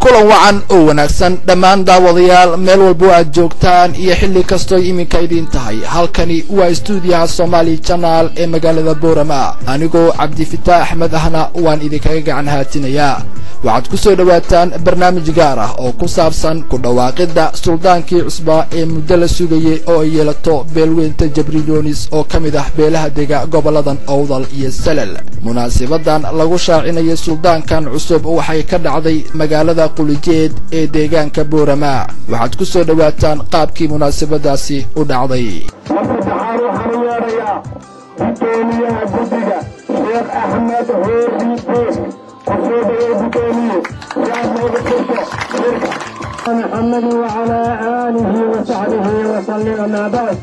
Kulan wacan oo wanaagsan dhammaan daawadayaal, meel walbo aad joogtaan iyo xilli kastoo iminka idiin tahay. Halkani waa stuudiyaha Somaali Channel ee magaalada Boorama. Anigoo Cabdifitaax Axmed ahna waan idinkaga gacan haatinayaa. Waxaad ku soo dhowaataan barnaamij gaar ah oo ku saabsan ku dhawaaqidda suldaankii cusbaa ee muddo la sugayey oo ay yeelato beelweynta Jabriyonis oo ka mid ah beelaha dega goboladan Owdal iyo Salal. Munaasibadan lagu shaacinayay suldaankan cusub waxay ka dhacday magaalada Qulijeed ee deegaanka Boorama. Waxaad ku soo dhowaataan qaabkii munaasabadaasi u dhacday. Marka saxaar waxaan u yeedhayaa guddoomiyaha guddiga, Sheekh Axmed Hoori Buux. Ku soo dhawow, guddoomiye, si aad noogu furto shirka. محمد وعلى آله وصحبه وسلم، أما بعد،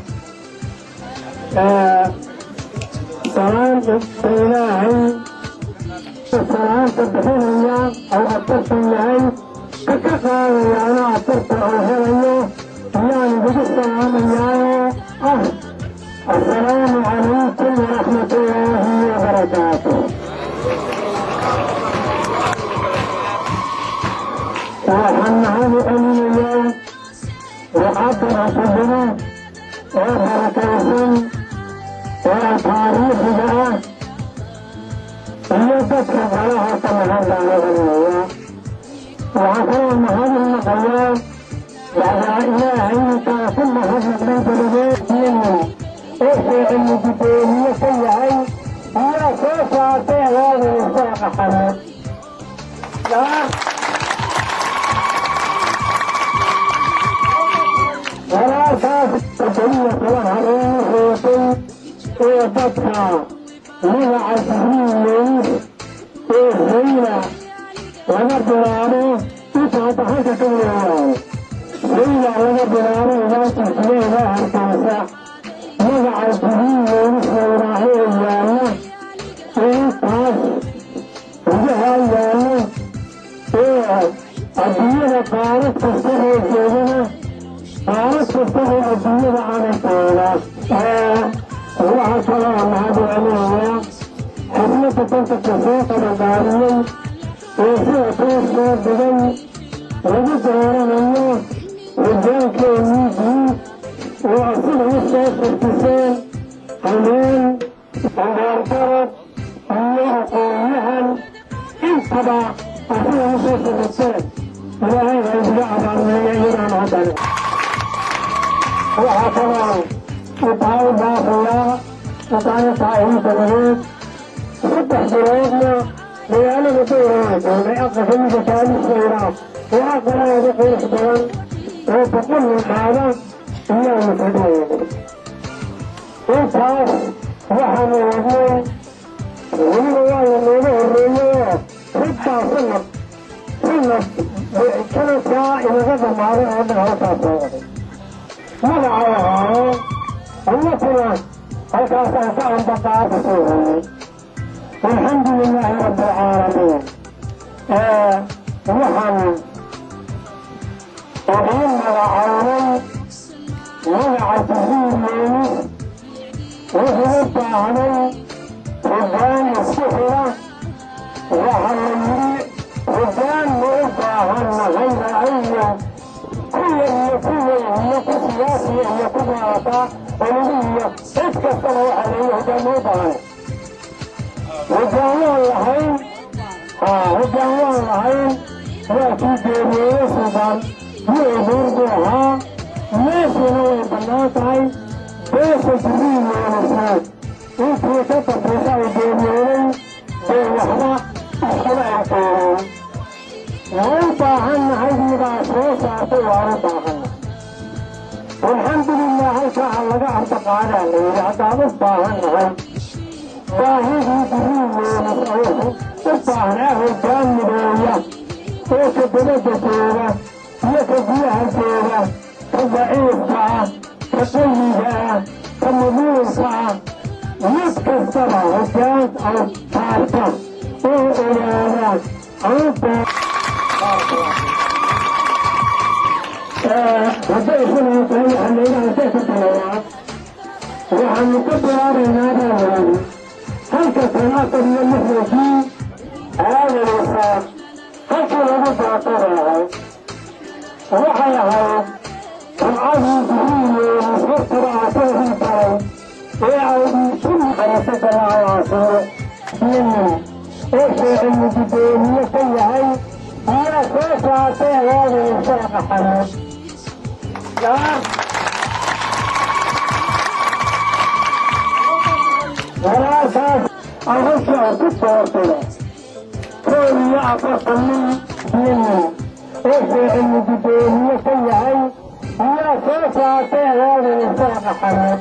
سلام إلهي salaanta bixinaya oo afartan yahay ka qaadaya anaa afartan oo helayo ayaan idigu salaamayaaoo ah, assalaamu calaykum waraxmat ullaahi wabarakaatuh. Waxaan mahad u celinayaa rucadda cusubina ee barakaysan ee taariikhiga ah iyo dadka golaha ka mahad baan u celinayaa. Waxaan kaloo mahad u naqayaa waxaa Ilaahay intaan ku mahadnaqnay dalageedkiinu oo sheecilmi guddoomiye ka yahay iyaa soo saartay awaada Isaaqa Xamed. Walaalkaas 17 habeen reebay ee dadka magaca Jibriil Yoonis ee Zayla laga bilaabo inta hadda halka ka weeyaayo, Zayla laga bilaabo ilaa Jigjiga ilaa Hargeysa, magaca Jibriil Yoonis la yidhaaho ee yaalla ee intaas gudaha yaalla ee adduunyada qaarad kasta oo joogana, qaarad kasta oo adduunyada aanay taalaa. Waxaa kaloo mahad u celinayaa xafladda tantanka soo qabanqaabiyey ee sida toos soo dhigay lagu dooranayo hogaankeenii guud oo asiga u soo furtiseen hameen abaardarad iyo aqoonyahan intaba asiga u soo furtiseen. Ilaahay ha idiga abaalmeeya iyadaan haddana. Waxaa kaloo intaa u dhaafayaa intaa igu dabadeed, 3 biloodna magaalada Dowraan joogay, aqalka ninka kaalisayraa oo aqal aada u qurux badan oo 100 nin qaada iyaanu fadhiyay. Intaas waxaanu wadnay weliba waa la nooga horreeyey oo xitaa sanad sanadkaa inaga dhammaaday oo dhan halkaas soo waday magaca ahaaye annakuna halkaasaan ka ambaqaada soo hoyay. Alxamdu lilaahi rabbi alcaalamiin. Waxaan idiin magacaabay magaca Jibriil Yoonis. Wuxuu u baahday hoggaan isku xidha. Waxaa la yidhi hoggaan ma u baahannahay ra'ayo kuwa iyo kuwa iyo ku siyaasiya iyo ku maarata oligi iyo cid kastaba. Waxaa la yidhi hoggaan ma u baahanay? Hoggaan waan lahayn, hoggaan waan lahayn. Waa kii geeriyooday Suldaan Buur buu ahaa, meeshuna way bannaan tahay. Beesha Jibriil Yoonisna intii ka dambaysa ay geeriyooday dee waxba iskuma ekeenin. Way baahannahay baa soo saartay, waan u baahannahay. Alxamdulilah, halkaa laga ambaqaadaa la yidhi haddaan u baahannahay baahidii Jibriil Yoonis u baahnaa hoggaan mideeya oo ka dabadda jooga iyo ka gudaha jooga, ka daciifka ah, ka qayiga ah, ka maduulka ah, mid kastaba hoggaan aw taarta oo ogaada cawda. Hadday sidaa tahay, waxaa layidhaha ka bilownaa, waxaanu ka bilaabaynaa baa layidhi halka kan 64-kii Aadan Isaaq halkii lagu doortay ahayd. Waxay ahayd ragcadii Jibriil hortaba asaagii baray ee awdiisun xariisada lacaasiyo nin oo sheecilmi guddoomiye ka yahay ayaa soo saartay Aadan Isaaq Axmed. Walaalkaas arrintii ku doortay 41 nin nin oo sheecilmi guddoomiye ka yahay ayaa soo saartay Aadan Isaaq Axmed.